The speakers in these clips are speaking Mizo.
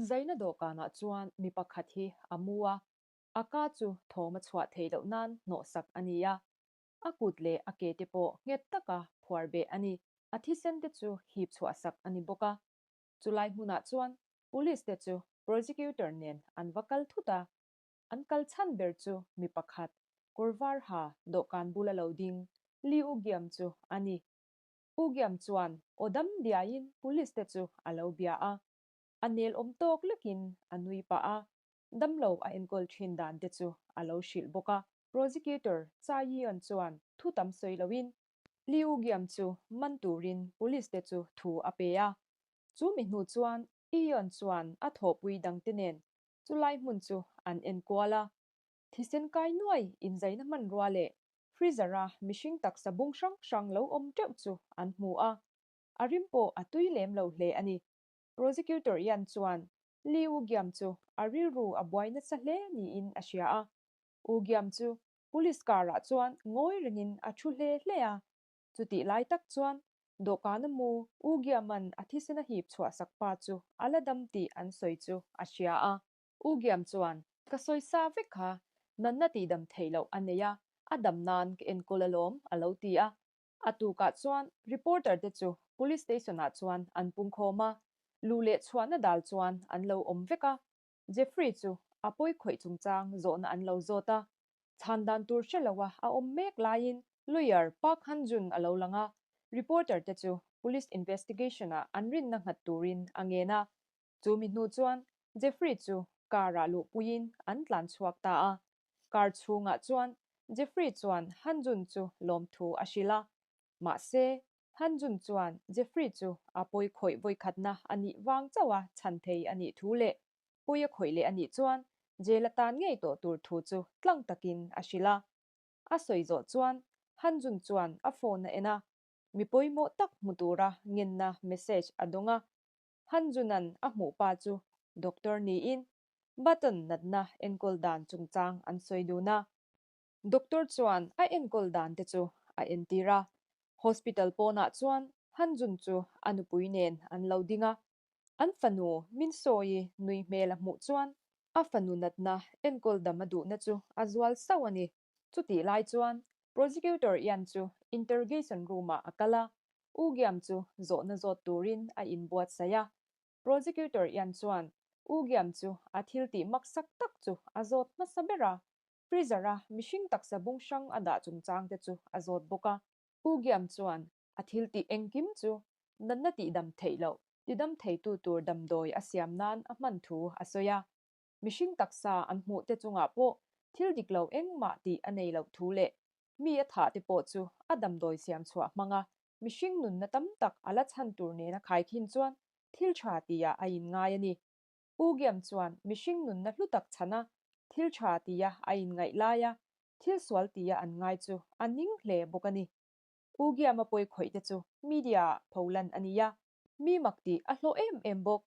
Inzaina dawhkanah chuan mi pakhat hi a mu a, a ka chu thawm a chhuah theih loh nan hnawhsak a ni a. A kut leh a ke te pawh nghet taka phuar beh a ni. A thisen te chu hip chhuahsak a ni bawk a. Chulai hmunah chuan Police te chu Prosecutor nen an va kal thut a. An kal chhan ber chu mi pakhat, kawr var ha dawhkan bula lo ding Lee U Giam chu a ni. U Giam chuan aw dam diaiin Police te chu a lo bia a. A nel awm tawk lekin a nui pah a, damlo a enkawl thin dan te chu a lo hrilh bawk a. Prosecutor Chai Yeon chuan thu tam sawi loin Lee U Giam chu man turin Police te chu thu a pe a. Chu mi hnu chuan Yeon chuan a thawhpui dangte nen chulai hmun chu an enkual a. Thisen kai nuai inzaina hmanrua leh freezer-a mihring taksa bung hrang hrang lo awm teuh chu an hmu a, a rim pawh a tui lem lo hle a ni. Prosecutor Yan chuan Li U Giam chu a rilru a buai nasa hle niin a hria a. U Giam chu police car-ah chuan ngawi rengin a thu hle hle a. Chutih lai tak chuan dawhkana mu U Giaman a thisen a hip chhuahsak pa chu a la dam tih an sawi chu a hria a. U Giam chuan, Ka sawi sa vek kha, natna tihdam theih loh a nei a, a dam nan ka enkawl alawm, a lo ti a. A tukah chuan reporter te chu police station ah chuan an pungkhawm a, luh leh chhuahna dal chuan an lo awm vek a. Jeffrey chu a pawi khawih chungchang zawhna an lo zawt a, chhan dan tur hre lo a a awm mek laiin lawyer Park Han Jun a lo lang a, reporter te chu police investigation ah an rinna nghat turin a ngen a. Chu mi hnu chuan Jeffrey chu car ah luhpuiin an tlan chhuak ta a. Car chhungah chuan Jeffrey chuan Han Jun chu lawmthu a hrilh a. Mahse, Han Jun chuan Jeffrey chu a pawi khawih vawikhatna a nih vang chauh a chhan thei a nih thu leh pawi a khawih leh a nih chuan jail a tan ngei tawh tur thu chu tlang takin a hrilh a. A sawi zawh chuan Han Jun chuan a phone a en a, mi pawimawh tak hmu tura ngenna message a dawng a. Han Junan a hmuh pa chu doctor niin Button natna enkawl dan chungchang an sawi dun a. Doctor chuan a enkawl dan te chu a entir a. Hospital pawnah chuan Han Jun chu a nupui nen an lo ding a. An fanu Min Sawi nui hmel a hmuh chuan a fanu natna enkawl dam a duhna chu a zual sauh a ni. Chutih lai chuan Prosecutor Ian chu interrogation room-ah a kal a, U Giam chu zawhna zawt turin a inbuatsaih a. Prosecutor Ian chuan U Giam chu a thil tih maksak tak chu a zawt hmasa ber a, freezer-a mihring taksa bung hrang a dah chungchang te chu a zawt bawk a. U Giam chuan a thil tih engkim chu natna tihdam theih loh, tidam theitu tur damdawi a siam nan a hman thu a sawi a. Mihring taksa an hmuh te chungah pawh thil dik lo engmah tih a nei loh thu leh mi a thah te pawh chu a damdawi siam chhuah hmanga mihring nunna tam tak a la chhan tur nena khaikhin chuan thil tha tihah a inngai a ni. U Giam chuan mihring nunna hlu tak chhana thil tha tia a inngaih laia thil sual tia an ngai chu a ning hle bawk a ni. U Giam a pawi khawih te chu media ah pholan a ni a, mi mak tih a hlawh em em bawk.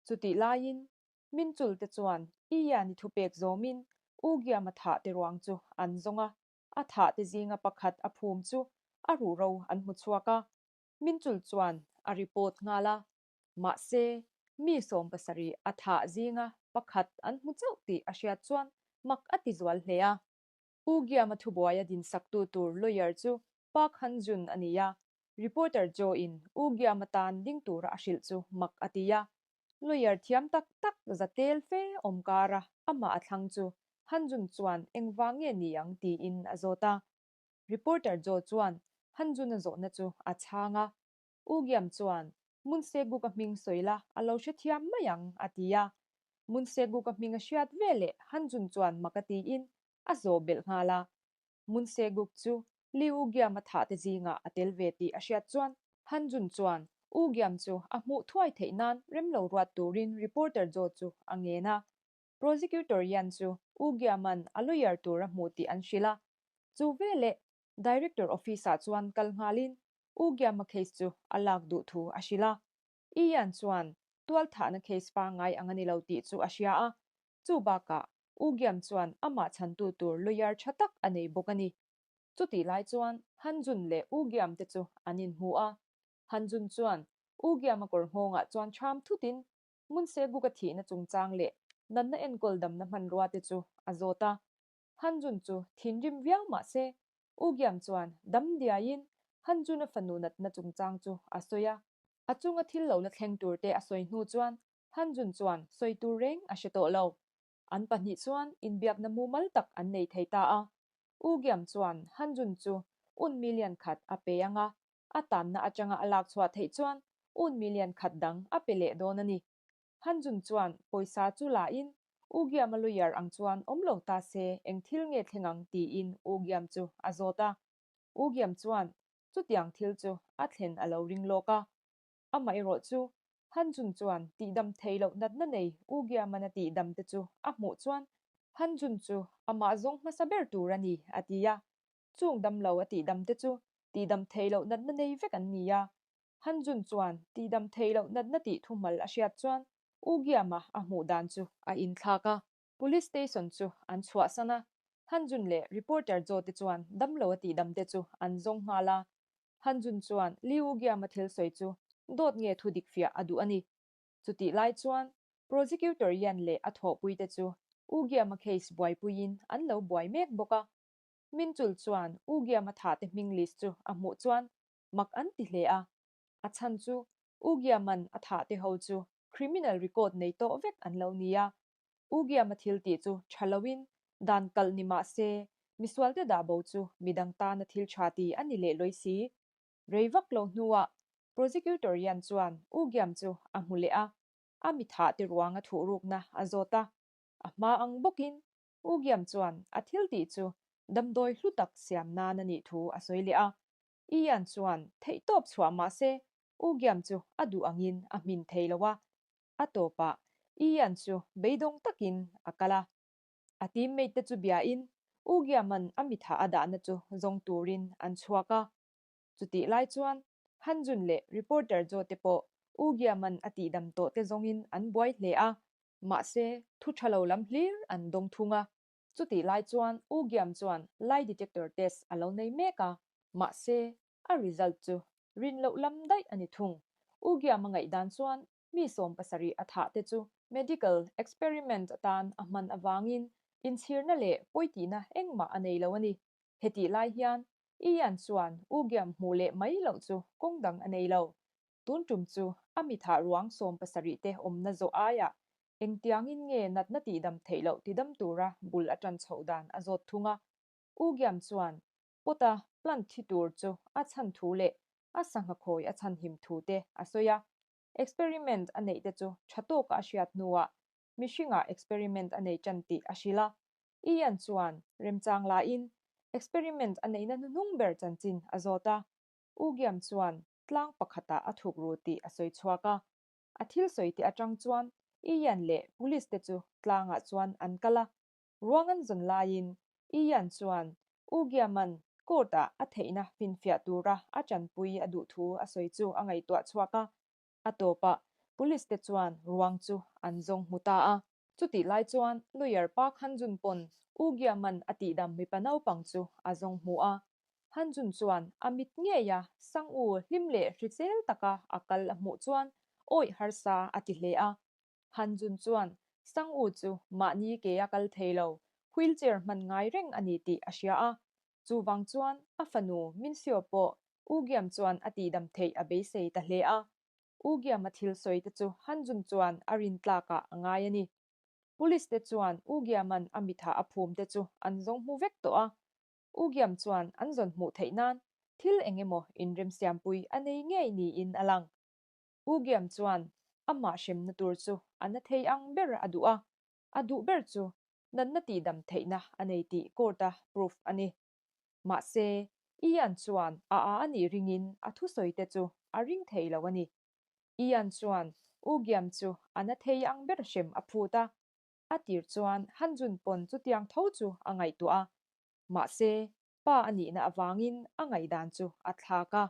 Chutih laiin Min chul te chuan Ian i thupek zawmin U Giam a thah te ruang chu an zawng a, a thah te zinga pakhat a phum chu a ruhro an hmu chhuak a. Min chul chuan a report nghal a, mahse mi 70 a thah zinga pakhat an hmu chauh tih a hriat chuan mak a ti zual hle a. U Giam a thubuai a dinsaktu tur lawyer chu Park Han Jun a ni a, reporter Joe in U Giam atan ding tura a hrilh chu mak a ti a. Lawyer thiam tak tak za tel fe awm kara amah a thlang chu Han Jun chuan engvang nge ni ang tiin a zawt a. Reporter Joe chuan Han Jun a zawhna chu a chhang a. U Giam chuan Mun Seguk a hming sawi la a lo hrethiam mai ang a ti a. Mun Seguk a hming a hriat veleh Han Jun chuan mak a tiin a zawh belh nghal a. Mun Seguk chu Li U Giam a thah te zingah a tel ve tih a hriat chuan Han Jun chuan U Giam chu a hmuh thuai theih nan rem lo ruat turin reporter Joe chu a ngen a. Prosecutor Yan chu U Giam-a'n a lawyer tur a hmuh tih an hrilh a. Chu veleh Director office-ah chuan kal nghalin U Giam-a case chu a lak duh thu a hrilh a. I Yan chuan tual thahna case pangngai ang a ni lo tih chu a hria a. Chu bakah U Giam chuan amah chhantu tur lawyer tha tak a nei bawk a ni. Chutih lai chuan Han Jun leh U Giam te chu an inhmu a. Han Jun chuan U Giam-a kawr nghawngah chuan ṭham thutin. Munseguka thihna chungchang leh natna enkawl damna hmanrua te chu a zawt a. Hanjun chu thinrim viau mah se, Ugiam chuan dam diaiin Hanjun-a fanu natna chungchang chu a sawi a. A chunga thil lo la thleng tur te a sawi hnu chuan Hanjun chuan sawi tur reng a hre tawh lo. An pahnih chuan inbiakna mumal tak an nei thei ta a. Ugiam chuan Hanjun chu un million khat a pe ang a, a tanna atanga a lak chhuah theih chuan un million khat dang a pe leh dawn a ni. Hanjun chuan pawisa chu la in Ugiam a lawyer ang chuan awm lo ta se eng thil nge thleng ang tiin Ugiam chu a zawt a. Ugiam chuan chutiang thil chu a thlen a lo ring lawk a. Amaherawh chu Hanjun chuan tihdam thei loh natna nei Ugiaman a tihdam te chu a hmuh chuan Hanjun chu amah zawng hmasa ber tur a ni a ti a. Chung damlo a tihdam te chu tihdam thei loh natna nei vek an ni a. Hanjun chuan tihdam thei loh natna tih thuhmal a hriat chuan Ugiama a hmuh dan chu a inthlak a. Police station chu an chhuahsan a, Hanjun leh reporter Jo te chuan damlo a tihdam te chu an zawng nghal a. Hanjun chuan Lee Ugiama thil sawi chu dawt nge thu dik fiah a duh a ni. Chutih lai chuan Prosecutor Yan leh a thawhpui te chu Ugiama case buaipuiin an lo buai mek bawk a. Minchul chuan Ugiama thah te hming list chu a hmuh chuan mak an ti hle a. A chhan chu Ugiaman a thah te ho chu criminal record nei tawh vek an lo ni a. Ugiama thil tih chu tha loin dan kalh ni mah se misualte dah bo chu midang tana thil tha ti a ni leh lawi si. Rei vak lo hnuah Prosecutor Yan chuan Ugiam chu a hmu leh a, a mi thah te ruang a thuhrukna a zawt a. A hma ang bawkin Ugiam chuan a thil tih chu damdawi hlu tak siam nan a nih thu a sawi leh a. Ian chuan theihtawp chhuah mah se Ugiam chu a duh angin a hmin thei lo a. A tawpah Ian chu beidawng takin a kal a. A teammate te chu biain Ugiaman a mitha a dahna chu zawng turin an chhuak a. Chutih lai chuan Hanjun leh reporter Jo te pawh Ugiaman a tihdam tawh te zawngin an buai hle a. Mahse, thu tha lo lam hlir an dawng thung a. Chutih lai chuan Ugiam chuan lie detector test a lo nei mek a. Mahse, a result chu rin loh lam daih a ni thung. Ugiam a ngaihdan chuan mi 70 a thah te chu medical experiment atan a hman avangin inchhirna leh pawitihna engmah a nei lo a ni. Hetih lai hian Ian chuan Ugiam hmuh leh mai loh chu kawng dang a nei lo. Tun tum chu a mi thah ruang 70 te awmna zawh aiah engtiangin nge natna tihdam theih loh tidam tura bul a tan chhoh dan a zawt thung a. Ugiam chuan pot-a plant thi tur chu a chhan thu leh a sangha khawi a chhanhim thu te a sawi a. Experiment a neih te chu tha tawka a hriat hnuah mihringah experiment a nei tan tih a hrilh a. Ian chuan remchang lain experiment a neihna hnuhnung ber chanchin a zawt a. Ugiam chuan tlang pakhatah a thuk ru tih a sawi chhuak a. A thil sawi te atang chuan Ian leh police te chu tlangah chuan an kal a. Ruang an zawn laiin Ian chuan Ugiaman court-ah a theihna finfiah tura a tanpui a duh thu a sawi chu a ngaihtuah chhuak a. A tawpah police te chuan ruang chu an zawng hmu ta a. Chutih lai chuan lawyer Park Han-jun pawn Ugiaman a tihdam mipa naupang chu a zawng hmu a. Han-jun chuan a mit ngeia Sang-u hlim leh hrisel taka a kal a hmuh chuan awih harsa a ti hle a. Han-jun chuan Sang-u chu mahni ke a kal thei lo, wheelchair hman ngai reng a ni tih a hria a. Chuvang chuan a fanu Min-seo pawh Ugiam chuan a tihdam theih a beisei ta hle a. Ugiam-a thil sawi te chu Han-jun chuan a rin tlakah a ngai a ni. Police te chuan Ugiam-a'n a mitha a phum te chu an zawng hmu vek tawh a. Ugiam chuan an zawn hmuh theih nan thil eng emaw inremsiampui a nei ngei niin a lang. Ugiam chuan amah hremna tur chu a na thei ang ber a duh a, a duh ber chu natna tihdam theihna a nei tih court-a proof a ni. Mahse, Ian chuan a a a nih ringin a thusawi te chu a ring thei lo a ni. Ian chuan Ugiam chu a na thei ang ber hrem a phut a, a tir chuan Hanjun pawn chutiang tho chu a ngaihtuah a. Mahse, pa a nihna avangin a ngaihdan chu a thlak a,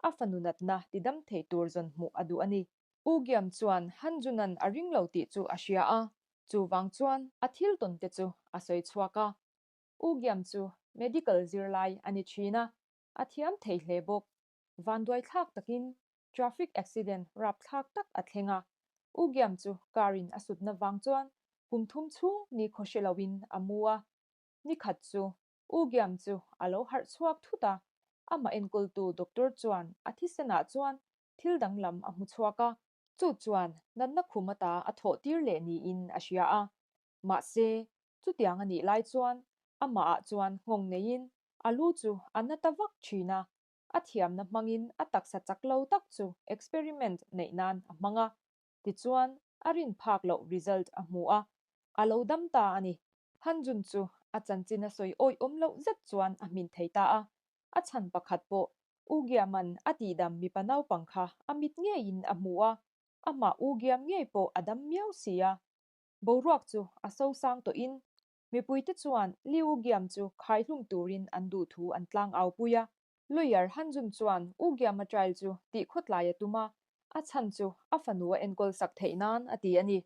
a fanu natna tidam thei tur zawn hmuh a duh a ni. Ugiam chuan Hanjunan a ring lo tih chu a hria a, chuvang chuan a thil tawn te chu a sawi chhuak a. Ugiam chu medical zirlai a ni thin a, a thiam thei hle bawk. Vanduai thlak takin traffic accident rapthlak tak a thleng a. U Giam chu car in a sutna vang chuan kum thum chhung nikhaw hre loin a mu a. Ni khat chu U Giam chu a lo harh chhuak thut a, amah enkawltu doctor chuan a thisenah chuan thil danglam a hmu chhuak a, chu chuan natna khum ata a thawh tir leh niin a hria a. Mahse, chutiang a nih lai chuan amahah chuan nghawng neiin a lu chu a na ta vak thin a, a thiamna hmangin a taksa chak lo tak chu experiment neih nan a hmang a, tichuan a rin phak loh result a hmu a, a lo dam ta a ni. Hanjun chu a chanchin a sawi awih awm loh zet chuan a hmin thei ta a, a chhan pakhat pawh U Giaman a tihdam mipa naupang kha a mit ngeiin a hmu a, amah U Giam ngei pawh a dam miau si a. Boruak chu a sosang tawhin Mipuite chuan Liu Giam chu khaihlum turin an duh thu an tlang au pui a. Lawyer Han Jun chuan U Giam-a trial chu tih khawtlai a tum a, a chhan chu a fanu a enkawl sak theih nan a ti a ni.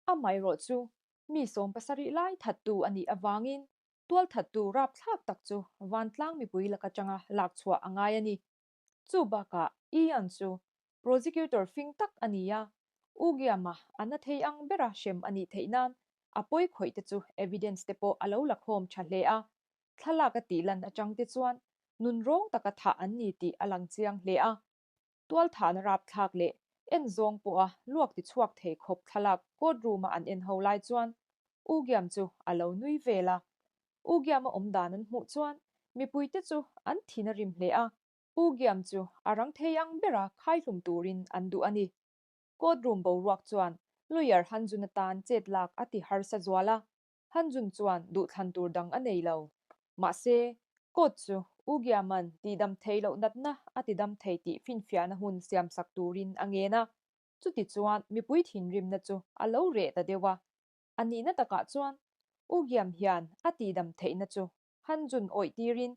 Amaherawh chu mi 70 lai thattu a nih avangin tualthattu rapthlak tak chu vantlang mipui lak atanga lak chhuah a ngai a ni. Chu bakah Ian chu prosecutor fing tak a ni a, U Giama a na thei ang bera hrem a nih theih nan a pawi khawih te chu evidence te pawh a lo la khawm tha hle a, thlalak a tih lan atang te chuan nun rawng taka thah an ni tih a lang chiang hle a. Tualthahna rapthlak leh en zawng pawha luak ti chhuak thei khawp thlalak court room a an en ho lai chuan U Giam chu a lo nui vel a. U Giama awm dan an hmuh chuan mipuite chu an thin a rim hle a. U Giam chu a rang thei ang bera khaihlum turin an duh a ni. Court room boruak chuan lawyer Han Jun atan chet lak a ti harsa zual a, Han Jun chuan duhthlan tur dang a nei lo. Mahse, court chu U Giaman tihdam thei loh natna a tidam thei tih finfiahna hun siamsak turin a ngen a, chuti chuan mipui thinrimna chu a lo reh ta deuh a. A nihna takah chuan U Giam hian a tihdam theihna chu Han Jun awih tirin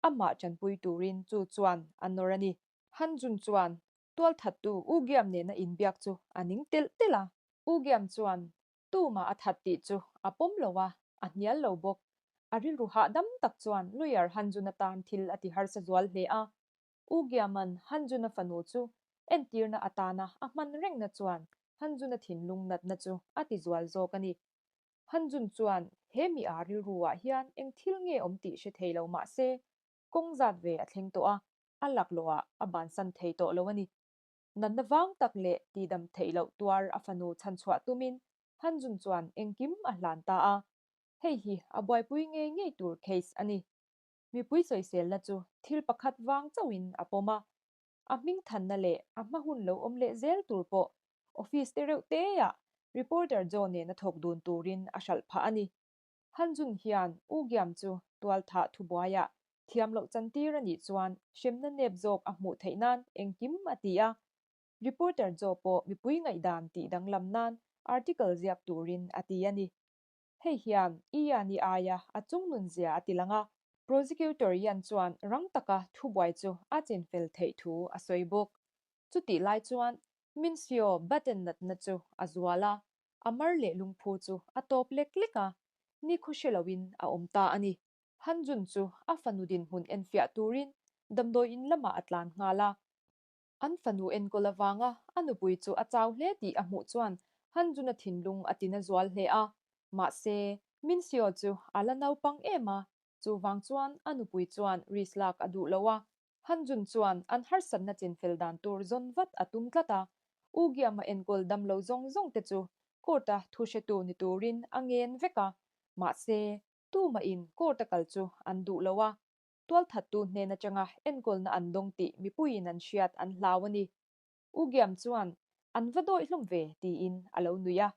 amah tanpui turin chu chuan a nawr a ni. Han Jun chuan tualthattu U Giam nena inbiak chu a ning telh telh a. U Giam chuan tumah a that tih chu a pawm lo a, a hnial lo bawk. A rilru hahdam tak chuan lawyer Han Jun atan thil a ti harsa zual hle a. U Giaman Han Jun-a fanu chu entirna atana a hman rengna chuan Han Jun-a thinlung natna chu a ti zual zawk a ni. Han Jun chuan he mi a rilru ah hian eng thil nge awm tih hre thei lo mah se, kawng zat ve a thleng tawh a, a laklawh ah a bansan thei tawh lo a ni. Natna vang tak leh tihdam theih loh tuar a fanu chhanchhuah tumin Han Jun chuan engkim a hlan ta a, hei hi a buaipui ngei ngei tur case a ni. Mipui sawiselna chu thil pakhat vang chauhin a pawm a, a hming thanna leh a hma hun lo awm leh zel tur pawh office te reuh teah reporter Joe nena thawk dun turin a hralh phah a ni. Han Jun hian U Giam chu tualthah thubuaiah thiam loh chantir a nih chuan hremna nep zawk a hmuh theih nan engkim a ti a. Reporter Joe pawh mipui ngaihdan tih danglam nan article ziak turin a ti a ni. Hei hian Ian-i aia a chungnun zia a ti lang a, Prosecutor Ian chuan rang taka thubuai chu a chinfel theih thu a sawi bawk. Chutih lai chuan Minseo button natna chu a zual a, a mar leh lungphu chu a tawp lek lek a, nikhaw hre loin a awm ta a ni. Han Jun chu a fanu dinhmun enfiah turin damdawi in lamah a tlan nghal a. An fanu enkawl avanga a nupui chu a chau hle tih a hmuh chuan Han Jun-a thinlung a tina zual hle a. Mahse, Minseo chu a la naupang em a, chuvang chuan a nupui chuan risk lak a duh lo a. Han Jun chuan an harsatna chinfel dan tur zawn vat a tum tlat a, U Giam-a enkawl dam lo zawng zawng te chu court-a thu hretu ni turin a ngen vek a, mahse, tumahin court-a kal chu an duh lo a, tualthattu hnen atanga enkawlna an dawng tih mipuiin an hriat an hlau a ni. U Giam chuan, An va dawih hlawm ve, tiin a lo nui a.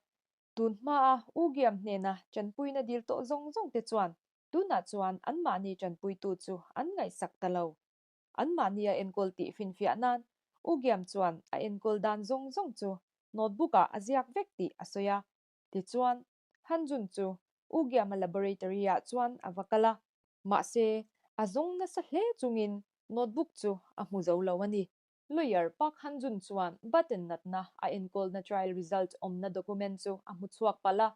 Tun hmaa U Giam hnena tanpuina dil tawh zawng zawng te chuan Tunah chuan anmahni tanpuitu chu an ngaihsak ta lo. Anmahni a enkawl tih finfiah nan U Giam chuan a enkawl dan zawng zawng chu notebook-ah a ziak vek tih a sawi a. Tichuan, Han Jun chu U Giam-a laboratory-ah chuan a va kal a. Mahse, a zawng nasa hle chungin notebook chu a hmu zo lo a ni. Lawyer Park Han Jun chuan button natna a enkawlna trial result awmna document chu a hmu chhuak palh a.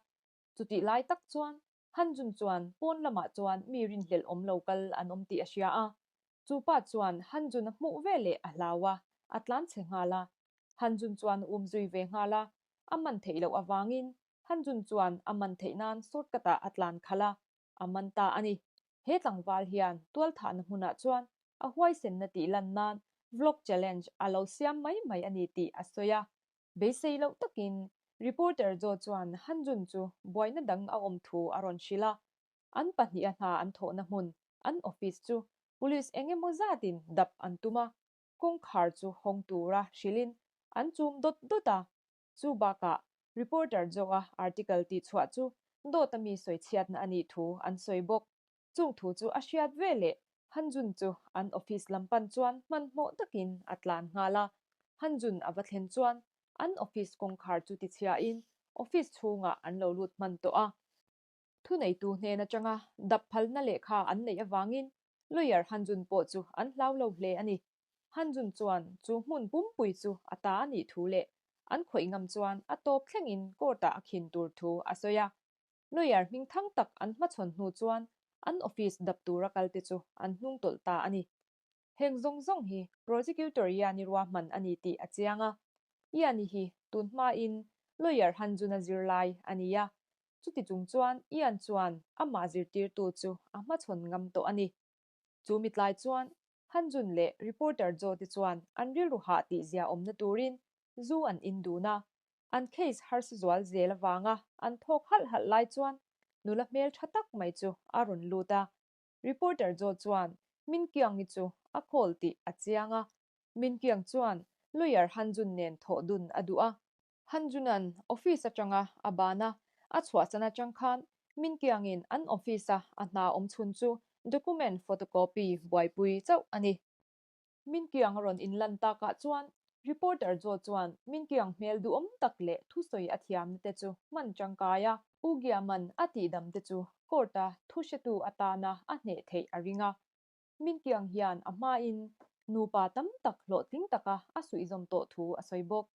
Chutih lai tak chuan Han Jun chuan pawn lamah chuan mi rinhlelh awm lo kal an awm tih a hria a. Chu pa chuan Han Jun a hmuh ve leh a hlau a, a tlan chhe nghal a. Han Jun chuan a um zui ve nghal a. A man theih loh avangin Han Jun chuan a man theih nan shortcut-ah a tlan khalh a, a man ta a ni. He tlangval hian tualthahna hmunah chuan a huaisenna tih lan nan vlog challenge a lo siam mai mai a ni tih a sawi a. Beisei loh takin reporter Joe chuan Han Jun chu buaina dang a awm thu a rawn hrilh a. An pahniha hna an thawhna hmun, an office chu police eng emaw zatin dap an tum a, kawngkhar chu hawng tura hrilhin an chum dawt dawt a. Chu bakah reporter Joe-a article tihchhuah chu dawta mi sawi chhiatna a nih thu an sawi bawk. Chung thu chu a hriat ve leh Han Jun chu an office lam pan chuan hmanhmawh takin a tlan nghal a. Han Jun a va thlen chuan an office kawngkhar chu tichhiahin office chhungah an lo lut hman tawh a. Thuneitu hnen atanga dap phalna lehkha an neih avangin lawyer Han Jun pawh chu an hlau lo hle a ni. Han Jun chuan chu hmun pumpui chu a ta a nih thu leh an khawih ngam chuan a tawp thlengin court-ah a khin tur thu a sawi a. Lawyer hming thang tak an hmachhawn hnu chuan an office dap tura kalte chu an hnung tawlh ta a ni. Heng zawng zawng hi Prosecutor Ian-i ruahman a ni tih a chiang a. Ian-i hi tun hmain lawyer Han Jun-a zirlai a ni a. Chuti chung chuan Ian chuan amah zirtirtu chu a hmachhawn ngam tawh a ni. Chu mitlai chuan Han Jun leh reporter Joe te chuan an rilru hah tih zia awmna turin zu an in dun a, an case harsa zual zel avanga an thawk halh halh lai chuan nula hmel tha tak mai chu a rawn lut a. Reporter Joe chuan Min Kyung-i chu a call tih a chiang a, Min Kyung chuan lawyer Han Jun nen thawh dun a duh a. Han Jun-a'n office atanga a ban a, a chhuahsan atang khan Min Kyung-in an office-a a hna awm chhun chu document photocopy buaipui chauh a ni. Min Kyung a rawn inlan takah chuan reporter Joe chuan Min Kyung hmel duhawm tak leh thusawi a thiamna te chu hman tangkai a, U Giaman a tihdam te chu court-a thuhretu atana a hneh theih a ring a. Min Kyung hian a hmain nupa tam tak hlawhtling taka a suihzawm tawh thu a sawi bawk.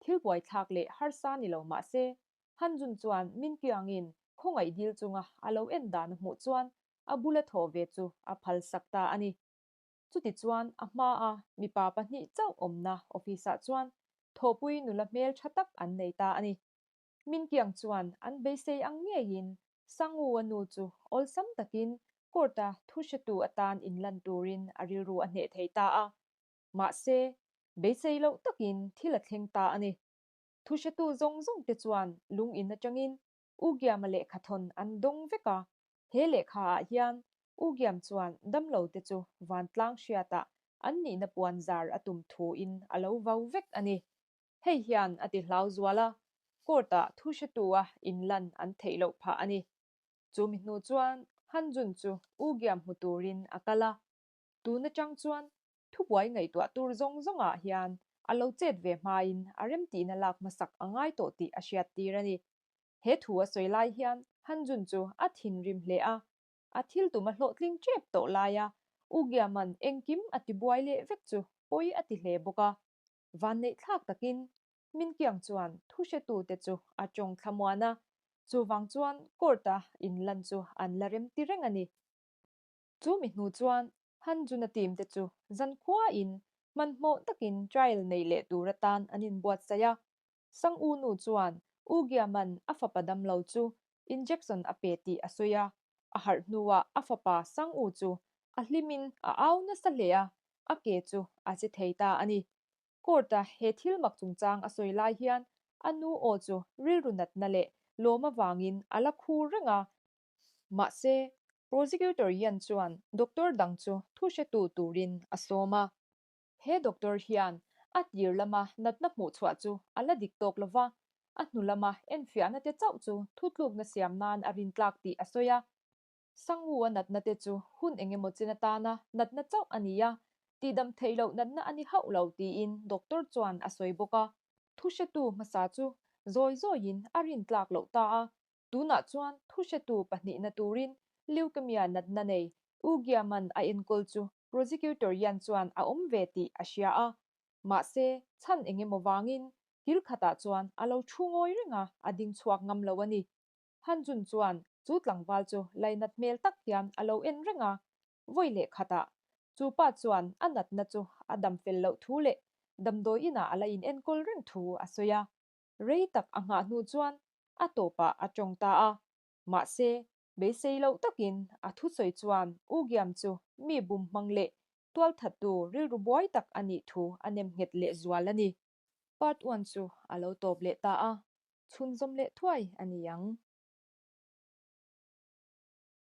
Thil buaithlak leh harsa ni lo mah se, Han Jun chuan Min Kyung-in khawngaih dil chunga a lo en dan a hmuh chuan a bula thawh ve chu a phal sak ta a ni. Chutichuan a hmaa mipa pahnih chauh awmna office-ah chuan thawhpui nula hmel tha tak an nei ta a ni. Min Kyung chuan an beisei ang ngeiin Sang-u a nu chu awlsam takin court-a thu hretu atan inlan turin a rilru a hneh thei ta a. Mahse, beisei loh takin thil a thleng ta a ni. Thuhretu zawng zawng te chuan lung in atangin U Giama lehkhathawn an dawng vek a, he lehkha ah hian U Giam chuan damlo te chu vantlang hriatah an nihna puan zar a tum thu in a lo vau vek a ni. Hei hian a ti hlau zual a, court ah thuhretu a inlan an theih loh phah a ni. Chu mi hnu chuan Han Jun chu U Giam hmu turin a kal a, Tun atang chuan thubuai ngaihtuah tur zawng zawngah hian a lo chet ve hmain a remtihna lak hmasak a ngai tawh tih a hriattir a ni. He thu a sawi lai hian Han Jun chu a thinrim hle a, a thil tum a hlawhtling tep tawh laia U Giaman engkim a tibuai leh vek chu pawi a ti hle bawk a. Vanneih thlak takin Min Kyung chuan thu hretute chu a tawng thlamuan a, chuvang chuan court-a inlan chu an la remti reng a ni. Chu mi hnu chuan Han Jun-a team te chu zankhuain hmanhmawh takin trial nei leh tur atan an inbuatsaih a. Sang U nu chuan U Giaman a fapa damlo chu injection a pe tih a sawi a, a harh hnuah a fapa Sang U chu a hlimin a au nasa hle a, a ke chu a che thei ta a ni. Court-a he thil mak chungchang a sawi lai hian a nu aw chu rilru natna leh lawm avangin a la khur reng a. Mahse, Prosecutor Yan chuan doctor dang chu thu hretu turin a sawm a. He doctor hian a tir lama natna hmuhchhuah chu a la dik tawk lo va, a hnu lama enfiahna te chauh chu thutlukna siam nan a rintlak tih a sawi a. Sangwu-a natna te chu hun engemaw chin atana natna chauh a ni a, tihdam theih loh natna a ni hauh lo tiin doctor chuan a sawi bawk a. Thu hretu hmasa chu zawi zawiin a rintlak loh ta a, Tunah chuan thuhretu pahnihna turin leukemia natna nei U Giaman a enkawl chu prosecutor Yan chuan a awm ve tih a hria a. Mahse, chhan eng emaw vangin kil khatah chuan a lo thu ngawi reng a, a ding chhuak ngam lo a ni. Han Jun chuan chu tlangval chu lainat hmel tak hian a lo en reng a, vawi leh khatah chu pa chuan a natna chu a dam fel loh thu leh damdawi inah a la inenkawl reng thu a sawi a. Rei tak a nghah hnu chuan a tawpah a tawng ta a. Mahse, beisei loh takin a thusawi chuan U Giam chu mi bum hmang leh tualthattu rilru buai tak a nih thu a nem nghet lehzual a ni. Part one chu a lo tawp leh ta a, chhunzawm leh thuai a ni ang.